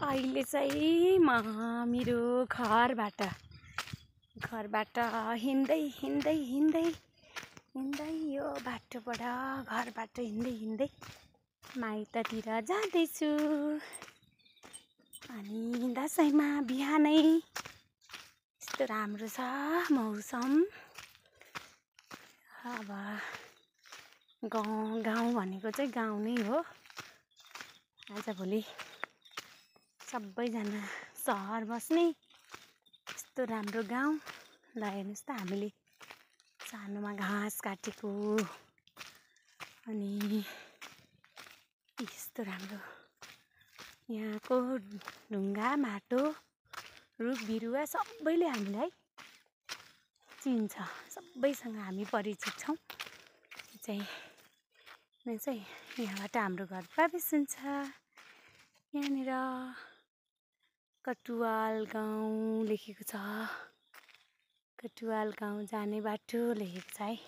अहिले चाहिँ म मेरो घरबाट हिँड्दै यो बाटोबाट घरबाट हिँड्दै माइततिर जाँदैछु। अनि दसैँमा बिहानै यस्तो राम्रो छ मौसम। अब गाउँ भनेको चाहिँ गाउँ नै हो। आजभोलि सबैजना सहर बस्ने यस्तो राम्रो गाउँ। ल हेर्नुहोस् त हामीले सानोमा घाँस काटेको अनि यस्तो राम्रो यहाँको ढुङ्गा माटो रुख बिरुवा सबैले हामीलाई चिन्छ। सबैसँग हामी परिचित छौँ। यहाँबाट हाम्रो घर प्रवेश हुन्छ। यहाँनिर कटुवाल गाउँ लेखेको छ। कटुवाल गाउँ जाने बाटो लेखेको छ है।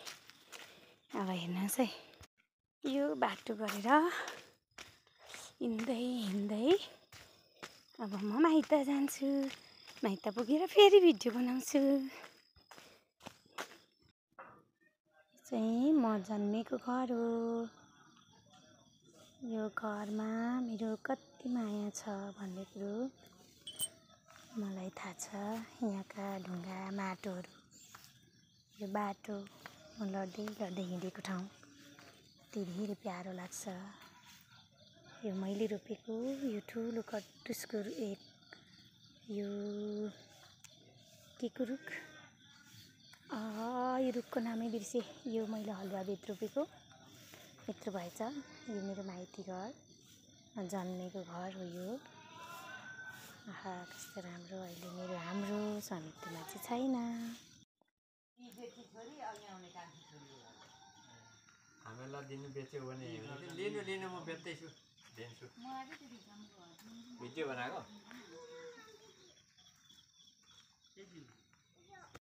अब हेर्नुहोस् है, यो बाटो गरेर हिँड्दै अब म माइत जान्छु। माइत पुगेर फेरि भिडियो बनाउँछु। चाहिँ म जन्मेको घर हो। यो घरमा मेरो कति माया छ भन्ने कुरो मलाई थाहा छ। यहाँका ढुङ्गा माटोहरू, यो बाटो म लड्दै हिँडेको ठाउँ धेरै प्यारो लाग्छ। यो मैले रोपेको यो ठुलो कटुसको यो के को रुख, यो रुखको नामै बिर्सेँ। यो मैले हलुवाबेत रोपेको यत्रो भएछ। यो मेरो माइती घर, जन्मेको घर हो यो। कस्तो राम्रो। अहिले हाम्रो समितिमा चाहिँ छैन। हामीलाई दिनु बेच्यो भने लिनु म बेच्दैछु दिन्छु। भिडियो बनाएको